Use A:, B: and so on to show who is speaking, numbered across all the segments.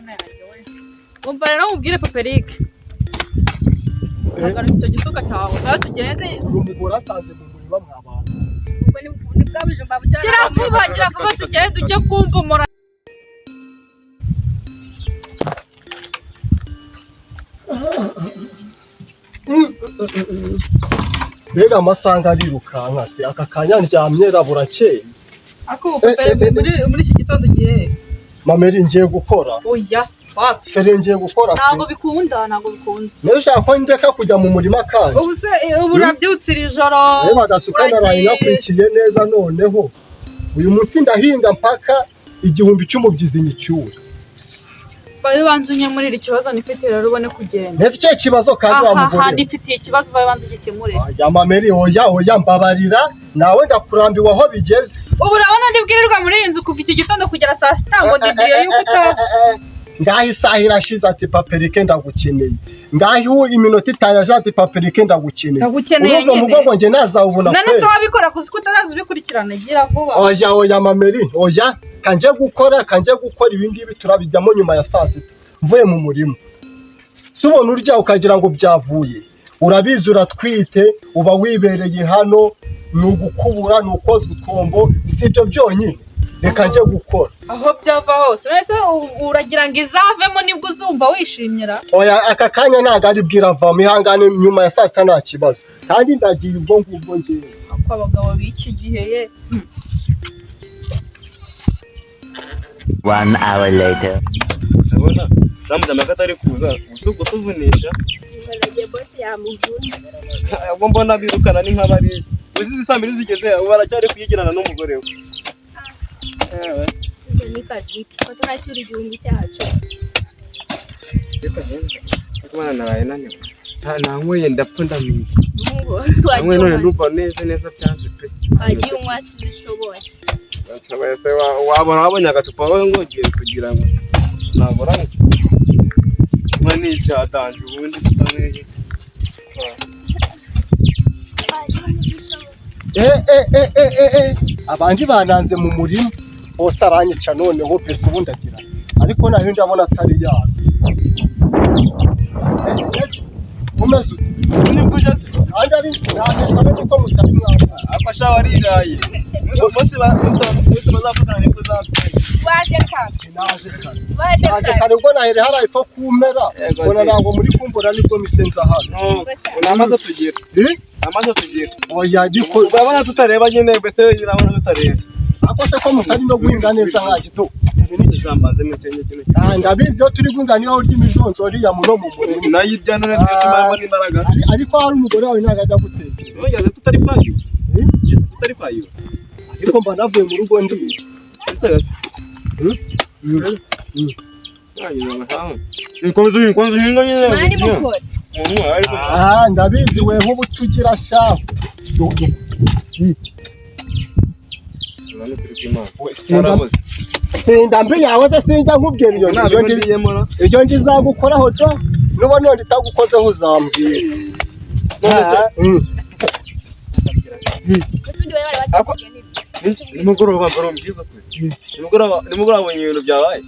A: Mana yanjye we. Umva rero nkubwire Paperike. Hagarika icyo gisuka cyawe. Ngaho tugende.
B: Uyu mugore atanze mu murima mwa bantu.
C: Ubwo ni bwa bijumba bukera.
A: Gira vuba, gira vuba tugende ujye kumbomora.
B: Mbega amasanga arirukanka se aka kanya ndyamye burakeye.
A: Ako Paperike muri iki gitondo ugiye.
B: Mameri ngiye gukora.
A: Oya, wapi?
B: Sere ngiye gukora.
A: Ntabwo bikunda, ntabwo bikunda.
B: Niba ushaka ko ndeka kujya mu murima kandi.
A: Ubu se ubu urabyutse iri joro.
B: Reba agasuka naraye nakurikiye neza noneho. Uyu munsi ndahinga mpaka 1000 cy'umubyizi nyicyura.
A: Babe banze unyemurire ikibazo nifitiye rero ubone kugenda.
B: Mbese icyo kibazo kandi wa mugore.
A: Aha nifitiye ikibazo babe banze ugikemure.
B: Ya Mameri oya oya mbabarira nawe ndakurambiwe aho bigeze.
A: Ubu urabona ndibwirirwa muri iyi nzu kuva iki gitondo kugera saa sita ngo ndibwiye yuko uta.
B: Ngaho isaha irashize ati Paperike ndagukeneye. Ngaho iminota 5 irashize ati Paperike ndagukeneye.
A: Ndagukeneye
B: Urumva
A: nyine.
B: umugongo njye nazawubona
A: None se wabikora kuzi ko utazaza ubikurikirana gira vuba.
B: Oya oya Mameri oya kanje gukora ibi ngibi turabijyamo nyuma ya saa sita mvuye mu murima. Si ubona urya ukagira ngo byavuye. Urabizi uratwite uba wibereye hano ni ugukubura ni ukoza utwombo si ibyo byonyine. Reka njye gukora.
A: Aho byava hose. None se uragira ngo izavemo nibwo uzumva wishimira?
B: Oya aka kanya ntabwo ari bwiravamo ihangane nyuma ya saa sita nta kibazo. Kandi ndagiye ubwo ngubwo ngewe.
A: Ako abagabo b'iki gihe ye.
D: 1 hour later.
E: Ndabona ramuzama ko atari kuza utugo tuvunisha.
C: Nagiye boss yamuvunye.
E: Abo mbona birukana ni nk'abari. Uzi saa mbiri zigeze ubu baracyari kuyigirana n'umugore we. Ewe.
C: Ibyo ni kazi. Ko turacyura 1000 cyacu.
E: Reka ngende. Ariko naraye naniwe. Nanyweye ndapfa ndamiye.
C: Mungu
E: Nanyweye none ndumva neza neza byanze pe.
C: Wagiye unywa sibishoboye.
E: Wabona wabonye agacupa wowe ngo ugiye kugira ngo nabura nka ni icyadanje ubundi tutanyweye.
B: Abandi bananze mu murima bose aranyica noneho pesa ubundi agira ariko nayo ndabona atari yazi. Umeze ute? Kandi ari ntaneshwa no kuko mutari mwana.
E: Afasha wariraye. Umunsi bazafatana nibwo uzapfa.
C: Waje kare.
B: Sinaje kare.
C: Waje
B: Naje
C: kare.
B: kare ubwo nahere haraye ipfa kumera. Mbona ntabwo muri kumbura nibwo misenza hano.
E: Namaze tugira. Namaze tugira.
B: Oya ariko
E: urabona tutareba nyine mbese urabona tutareba.
B: Ako se ko mutari no guhinga neza nka gito.
E: Izambanze mu kintu.
B: Ndabizi iyo turi guhinga niyo urya imijonjori ya muno mu murima.
E: Nayo ibya none tumaramo n'imbaraga.
B: Ariko hari umugore wawe ntabwo ajya gutekera.
E: Nugeze tutari kwayo. Tutari kwayo.
B: Ariko mba navuye mu rugo ndiye. Ndabizi we nk'ubu tugira shahu. Sinda mbi yawe se sinjya nkubwira iyo iyo ndizagukoraho jo nuba none itagukozeho uzambwira.
E: Nimugoroba mbyiza kwe. Nimugoroba abonye ibintu byabaye.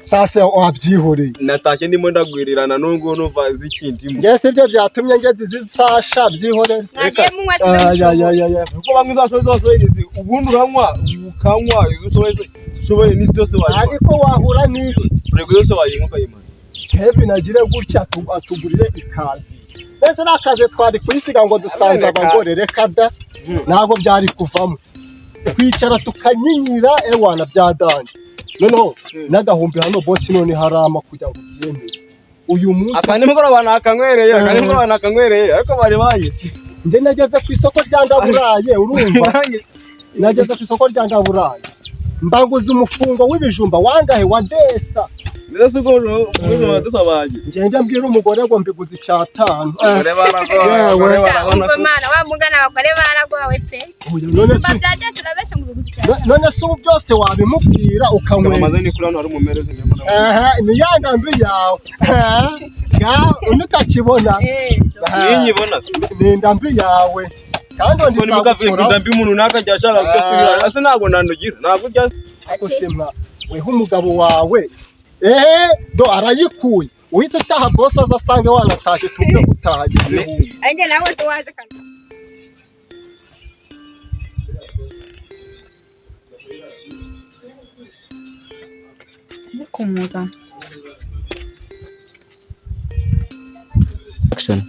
B: Sase wabyihoreye.
E: Natashye ndimo ndagwirirana nubwo numva zikindimo.
B: Ngese ibyo byatumye ngeze zisasha byihorere.
C: Mwagiye munywa
B: Ya.
E: Kuko bamwe zashoboye zose ubundi uranywa ukanywa izo ushoboye n'isi yose wayinywa.
B: Ariko wahura n'iki?
E: Urego yose wayinywa ukayimara.
B: Kevin agire gutya atugurire ikazi. Mbese n'akazi twari kuyisiga ngo dusanze abagore reka da ntabwo byari kuvamo. Kwicara tukanyinyira ewana byadanje. Noneho n'agahumbi hano boss none harama kugira ngo ubyemere. Uyu munsi
E: aka nimugoroba nakanywereye aka nimugoroba nakanywereye ariko bari banyishe.
B: Nje nageze ku isoko rya Ndaburaye urumva nageze ku isoko rya Ndaburaye mbaguze umufungo w'ibijumba wangahe wa desa.
E: Ndetse ubwo ubuzima dusabaye.
B: Ngende mbwira umugore ngo mbiguze 5.
E: Abagore baragowe.
C: Mana wa mugana abagore baragowe pe.
B: None se ubu byose wabimubwira ukanywera.
E: Amaze ni kuri hano hari umumereze ndabona.
B: Ni ya ndambi yawe. Unutakibona.
E: Ninyibona.
B: Ni ndambi yawe. Kandi
E: ndi nzagukora. Ndambi umuntu nakajya ashaka cyo kubira. Ase ntago nandugira. Ntabwo ujya.
B: Ako semwa weho umugabo wawe. Ehe, do arayikuye. Uhita utaha boss aza asange wanatashye tuvuge ko utahageze.
C: Ariko nawe se waje kandi.
A: Kumuzana.
D: Action.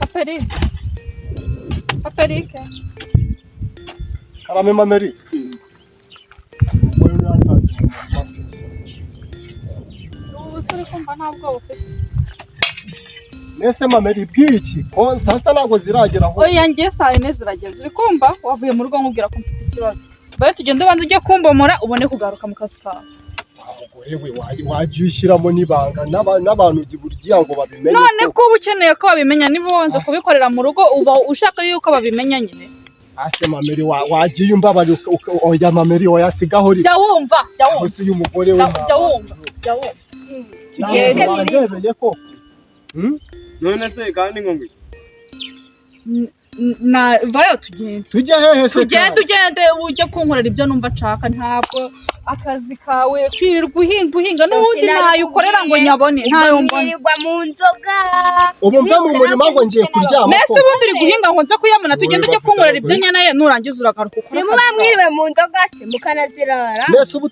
A: Paperi. Paperike.
B: Karame Mameri. Umugore yatanze mu murima.
A: Ubu se uri kumva nta bwoba ufite?
B: Nese Mameri bw'iki? Ko saa sita ntabwo ziragera aho.
A: Oya, ngiye saa yine zirageze. Uri kumva? Wavuye mu rugo nkubwira ko mfite ikibazo. Bayo tugende ubanze ujye kumbomora ubone kugaruka mu kazi kawe.
B: Wa mugore we, wagiye ushyiramo n'ibanga n'abantu burya ngo babimenye.
A: None ko uba ukeneye ko babimenya, niba wanze kubikorera mu rugo uba ushaka yuko babimenya nyine.
B: Ase Mameri, wagiye umbabarira, oya Mameri, oya sigaho ri.
A: Jya wumva, jya wumva.
B: Gusa uyu mugore we
A: Jya wumva, jya wumva.
B: ntabwo wandebeye koko.
E: None se kandi ngo ngwiki?
A: Na bayo tugende.
B: Tujye hehe se?
A: Tugende, ugende ujye kunkorera ibyo numva nshaka, ntabwo akazi kawe kwirirwa uhinga uhinga n'ubundi ntayo ukorera ngo nyabone, ntayo mbona.
C: Mwirirwa mu nzoga.
B: Ubu mve mu murima ngo ngiye kuryama
A: Mbese
B: koko.
A: ubundi uri guhinga ngo nze kuyabona, tugende ujye kunkorera ibyo nkeneye, nurangiza uragaruka ukora
C: Nimuba
A: akazi kawe.
C: mwiriwe mu nzoga se mukanazirara.
B: Mbese ubu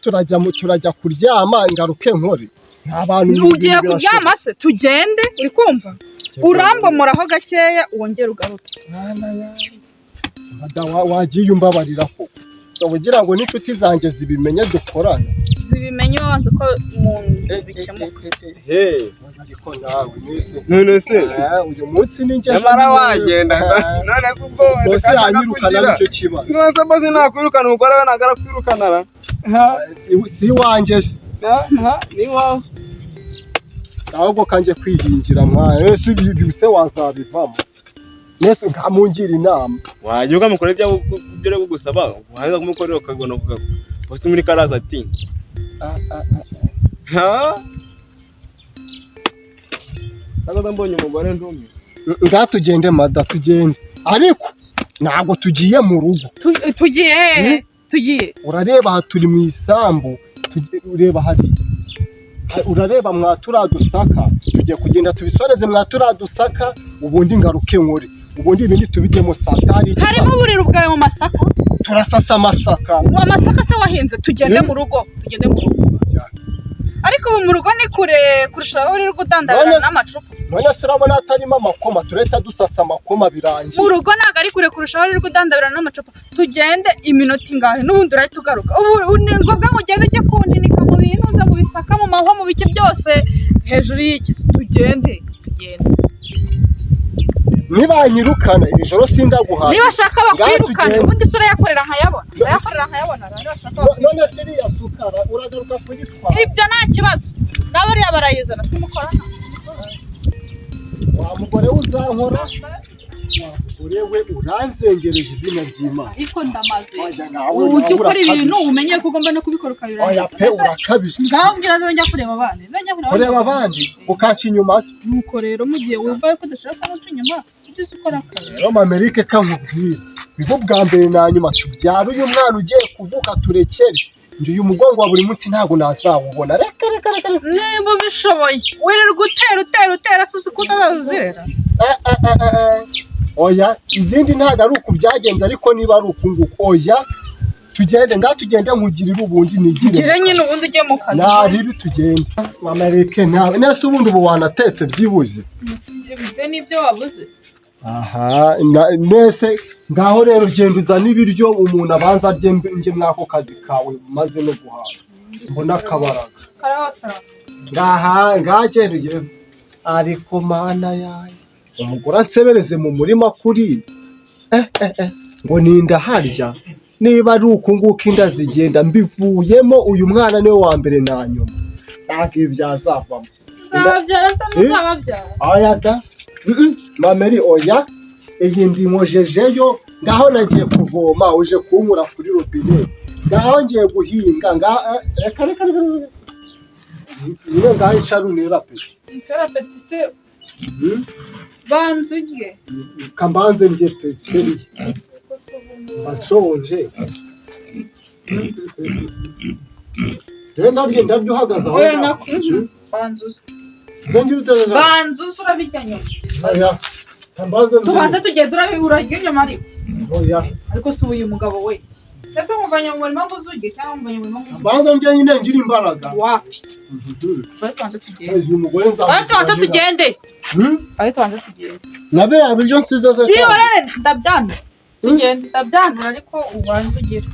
B: turajya kuryama ngaruke nkore. Nta bantu
A: Ugiye kuryama se? Tugende, uri kumva? Urambomoraho gakeya wongere ugaruke.
B: Wagiye umbabarira ko. So ugira ngo n'inshuti zanjye zibimenye dukorana.
A: Zibimenye wabanza ko umuntu bikemuka.
E: He.
B: Ariko nawe mwese.
E: None se
B: Uyu munsi ni njye.
E: nyamara wagenda. None se ubwo
B: Bose yanyirukana nicyo kibazo.
E: None se bose nakwirukana, umugore we ntabwo arakwirukana ra?
B: Si iwanjye se.
E: Ni iwawe.
B: Ahubwo kanjye kwihingira mwana. Ese ibi se wazabivamo? Mwese nkamungira inama.
E: Wajya ukamukora ibyo uri kugusaba, warangiza kumukorera ukabona kugaruka. Bose muri karaza ati. Ha? Ntabwo mbonye umugore ndumye.
B: Ngaha tugende mada, tugende. Ariko ntabwo tugiye mu rugo.
A: Tugiye hehe? Tugiye.
B: Urareba aha turi mu isambu, ureba hariya. Urareba mwa turiya dusaka, tugiye kugenda tubisoreze mwa turiya dusaka, ubundi ngaruke nkore. Ubundi ibindi tubijyemo saa tanu.
A: Harimo uburiri bwawe mu masaka.
B: Turasasa amasaka.
A: Amasaka se wahinze? Tugende mu rugo, tugende mu rugo. Ariko ubu mu rugo ni kure kurusha aho uri gutandabirana n'amacupa.
B: None se urabona hatarimo amakoma, turahita dusasa amakoma birangiye.
A: Mu rugo ntabwo ari kure kurusha aho uri gutandabirana n'amacupa. Tugende iminota ingahe n'ubundi urahita ugaruka. Ubu ni ngombwa ngo ugende ujye kuntinika mu bintu, uza mu bisaka, mu mahwa, mu biki byose hejuru y'iki. Tugende, tugende.
B: Nibanyirukana iri joro sindaguhaye.
A: Niba ashaka bakwirukane, ubundi se urayakorera nkayabona. Urayakorera nkayabona, niba ashaka bakwirukane.
B: None se iriya sukara uragaruka kuyitwara?
A: Ibyo nta kibazo. N'abariya barayizana simukorana.
B: Wa mugore we uzankora, wa mugore we uranzengereje izina ry'Imana.
A: Ariko ndamaze.
B: Ujya
A: ukora ibintu umenye ko ugomba no kubikora ukabirangiza.
B: Oya pe, urakabije.
A: Ngaho mbwira nzajya kureba abandi.
B: Kureba abandi ukaca inyuma se.
A: Nuko rero mu gihe wumva yuko udashaka guca inyuma, ujye uza ukora akazi.
B: Rero Mamerike kankubwira, biba ubwa mbere na nyuma tubyara uyu mwana ugiye kuvuka turekere. Njye uyu mugongo wa buri munsi ntabwo nazawubona. Reka reka reka.
A: Niba ubishoboye wirirwa utera utera utera se uzi ko utazazuzera.
B: Oya, izindi ntabwo ari uku byagenze, ariko niba ari uku nguku oya, tugende ngaha, tugende nkugirire ubundi nigire.
A: Ugire nyine ubundi ujye mu kazi.
B: Naribi tugende. Mamerike ntawe. Nese ubundi ubu wanatetse byibuze.
A: Ibyo nibyo wabuze.
B: Aha, nese ngaho rero genda uzane ibiryo umuntu abanza arye njye mwako kazi kawe maze no guhaha. Mbona akabaraga. Ngaha ngagenda ugire. Ariko mana yanjye, umugore ansebereze mu murima kuri ngo ninda harya. Niba ari uku nguku inda zigenda mbivuyemo, uyu mwana niwe wa mbere na nyuma. Ntabwo ibi byazavamo.
A: Uzababyara se ntuzababyara?
B: Oya da. Mameri oya. Iyi ndinkojejeyo, ngaho nagiye kuvoma, uje kunkura kuri robine, ngaho ngiye guhinga, ngaho reka reka reka reka. Nyine ngaho icara untere appétit.
A: Ntera appétit se? Banza urye.
B: Kambanze ndye pe, sérieux.
A: Ariko se ubu ngubu-
B: Mba nshonje. Rero ndarya, ndarya uhagaze aho
A: Oya.
B: ngaho.
A: Nako banza uze.
B: Nze ngira uteze.
A: Banza uze, urabirya nyuma.
B: Oya, kambanze ndye.
A: Tubanze tugende, urarya inyuma ariko.
B: Oya.
A: Ariko si uyu mugabo we, ese muvanye mu murima ngo uzurye cyangwa muvanye mu murima ngo uzurye?
B: Kambanze ndye nyine ngira imbaraga.
A: Wapi, bari tubanze tugende.
B: Uyu mugore
A: Bari tubanze
B: nzamugira.
A: tugende.
B: Hmm?
A: Bari tubanze tugende.
B: Na biriya biryo nsize ze kandi.
A: Byihorere, ndabyanura. Tugende, ndabyanura, ariko ubanze ugire.